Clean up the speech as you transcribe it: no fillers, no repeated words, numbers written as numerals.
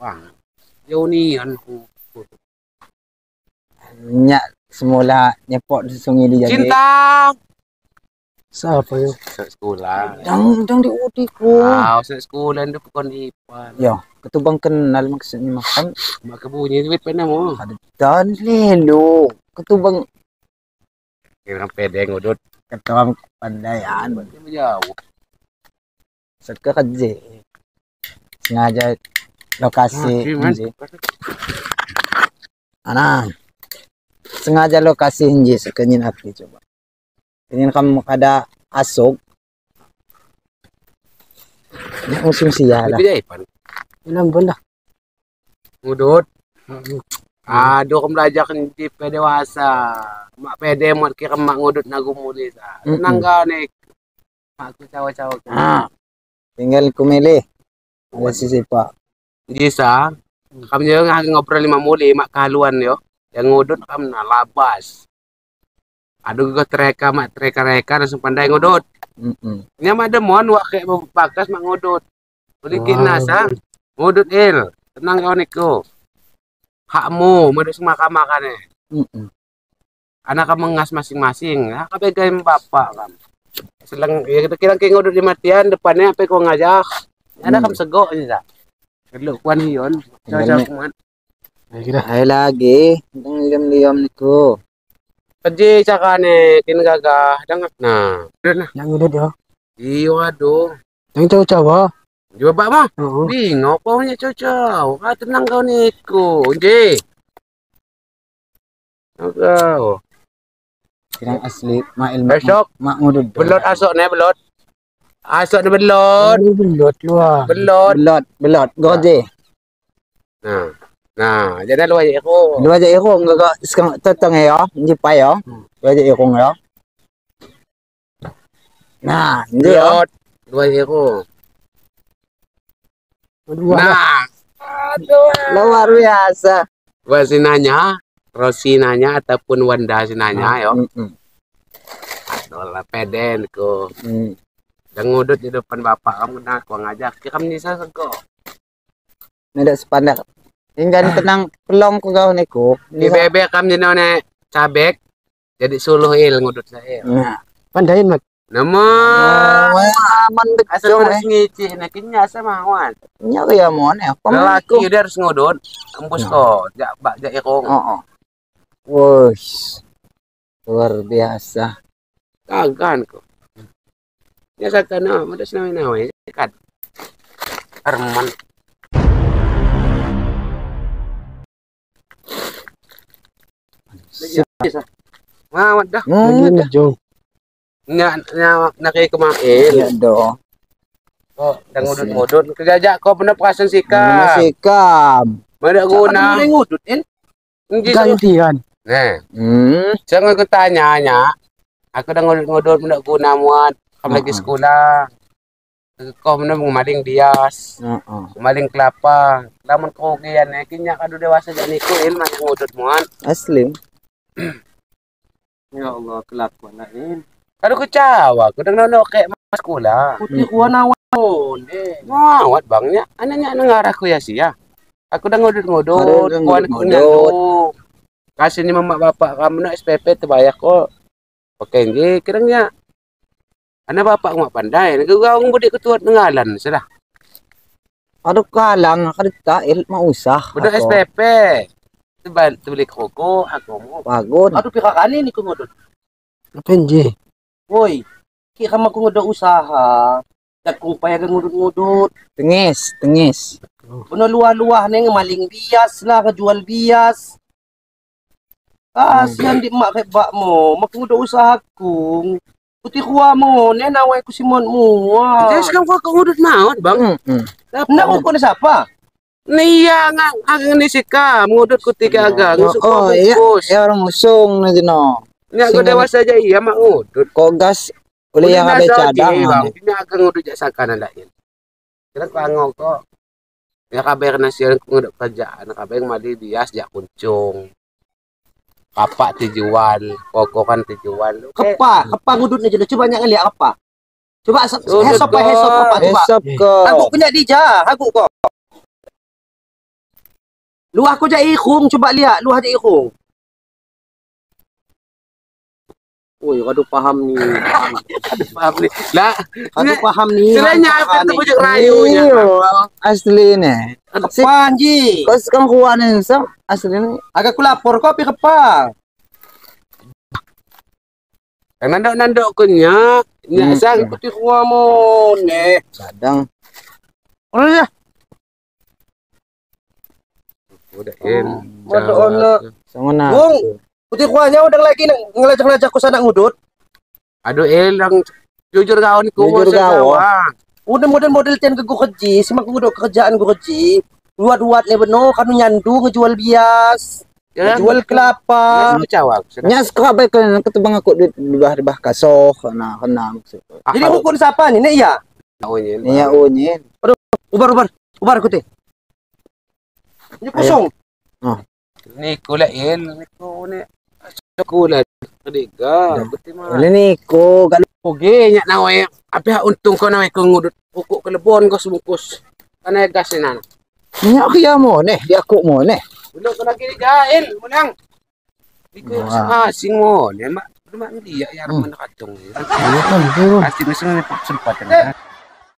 Bang. Jauh nian ku. Nyak semula nyepok di sungai di jadi. Cinta. Siapa yo? Sekolah. Dang dang di uti ku. Ah, sekolah ndu pukon ipan. Yo, ketubang kenal maksudnya makan. Mak kebunyi duit pena mo. Ada dan lelo. Ketubang kira pede ngudut. Ketubang pandaian. Jauh. Seka kerja. Sengaja lokasi inji. Ana. Sengaja lokasi inji sekenyin api coba. Ini kamu kada asuk. Ini musim sial lah. Enam benda. Ngudut. Aduh, kamu belajar di dewasa. Mak pede mat kira mak ngudut nagu muli sa. Tenang ga nek. Aku cawa-cawa. Ah. Tinggal ku milih. Ada sisi pak. Bisa. Kamu jangan ngobrol lima muli mak kaluan yo. Yang ngudut kamu na labas. Aduh gua tereka mak tereka-reka langsung pandai ngudut. Ini mah demon wak kayak bakas mak ngudut. Beli nasa ngudut il. Tenang kau niku. Hakmu madu semua makan Anak kamu ngas masing-masing. Hak pegang bapak kam. Seleng ya kita kira kayak ngudut di matian depannya apa kau ngajak. Anak kamu segok ni dah. Lu kuan hion. Cocok kuan. Ayo lagi, tentang liam-liam niku. Keji cakane kin gagah dangat nah. Nah. Yang ngudut yo. Iyo aduh. Yang cowok-cowok. Juga bak mah. Bingung kau nya cowok. Ah tenang kau niku. Nji. Kau. Kirang asli mak ilmu. Besok mak ngudut. Belot asok ne belot. Asok ne belot. Belot luar. Belot. Belot, belot. Goje. Nah. Nah, jadi lu aja iku. Lu aja iku enggak sekarang teteng ya, nji pa ya. Lu aja iku ya. Nah, nji ya. Lu aja iku. Nah, aduh. Luar biasa. Wasinanya, Rosinanya ataupun Wanda sinanya yo. Aduh, lah peden ku. Dan ngudut di depan bapak kamu nah aku ngajak. Kamu nisa sego. Ndak sepandak. Hingga tenang pelong ku kau niku. Di bebek kam jeno ne cabek jadi suluh il ngudut saya. Nah, pandain mat. Nama aman asal harus ngici nek nya sama wan. Nya ya mon ya. Lelaki udah harus ngudut embus ko jak bak jak irung. Heeh. Wush. Luar biasa. Kagan ko. Ya sakana modas nawe-nawe kan. Arman. Mawat dah. Jong. Nya nya nak kemain. Ya doh. Oh, dah ngudut-ngudut. Kejajak kau pernah perasan sikap. Sikap. Mana guna. Ngudut in. Gantian. Nah. Jangan aku tanya nya. Aku dah ngudut-ngudut mana guna muat. Kamu lagi sekolah. Kau mana maling bias. Maling kelapa. Lamun kerugian eh kinya kadu dewasa jadi niku il masih ngudut muat. Asli. Ya Allah kelakuan lain. Aduh kecewa, aku dah nono kayak mas sekolah. Putih kuah nawon. Ngawat bangnya, anaknya nengarah aku ya sih ya. Aku dah ngudut-ngudut, kuan ngudut. Kasih ni mama bapak kamu nak SPP terbayar kok. Oke, nggih, kirangnya. Anak bapak mak pandai, nak kau ngudi ketua nengalan sudah. Aduh kalang, kereta il mau usah. Udah SPP. Tebal beli kerokok, aku mau. Bagus. Aduh pira kali ni ku ngudut. Apa nji? Woi, kira mah ku ngudut usaha. Dan ku payah ngudut-ngudut. Tengis, tengis. Puno luah-luah ni maling bias lah, kejual bias. Kasihan di mak rebak mo, mak ngudut usaha ku. Putih kuah mo, ni nawai ku simon mu. Jadi sekarang kau ngudut maut, bang. Nak ku ni siapa? Nia ngang ni sikam ngudut ku tiga agang. Oh iya, ya orang usung ni no. Ni aku dewasa aja iya mak ngudut. Kok gas boleh yang ada cadang. Ini akan ngudut jak sakana lain. Kira ku angok kok. Ya kabar nasi ngudut kerjaan, kabar mali bias jak kuncung. Kapak tujuan, kokokan tujuan. Kepa, kepa ngudut ni je. Cuba banyak ngeliat kepa. Coba hesop hesop kepa coba. Hesop ko. Aku punya dija, aku kok. Lu aku jak irung coba lihat, lu jak irung. Oi, kau paham ni. Paham ni. Lah, kau paham ni. Selenya apa tu bujuk rayunya. Iya, asli ni. Kepan ji. Kau sekarang kuat ni, sam. Asli ni. Agak aku lapor kau pi kepa. Nandok-nandok kunya. Nyak sang putih kuah mo ne. Kadang. Oh ya. Udah in. Waduh ono. Sangona. Bung. Putih kuahnya udah lagi ngelajak-ngelajak ku sana ngudut. Aduh elang jujur kau ni ku. Jujur kau. Udah model-model tian ke gue kerji, simak ngudut kerjaan gue kerji. Luat-luat ni beno kanu nyandu ngejual bias. Ya, jual kelapa. Nya sekarang baik kan ketebang aku duit di bah kasoh kena kena maksud. Jadi rukun siapa ni? Nek ya. Iya unyin. Aduh, ubar ubar aku teh. Ini kosong. Oh. Ni kula el, ni ko ni kula ketiga. Ini ko galu oge nyak nawe. Apa untung kau nawe ko ngudut pokok kelebon kau sebungkus. Kana gas ni nana. Nyak kia mo neh, dia aku mo neh. Belum kau lagi digain, menang. Iku asing mo, ni mak mak dia yang mana katung. Iya kan, Asing semua sempat.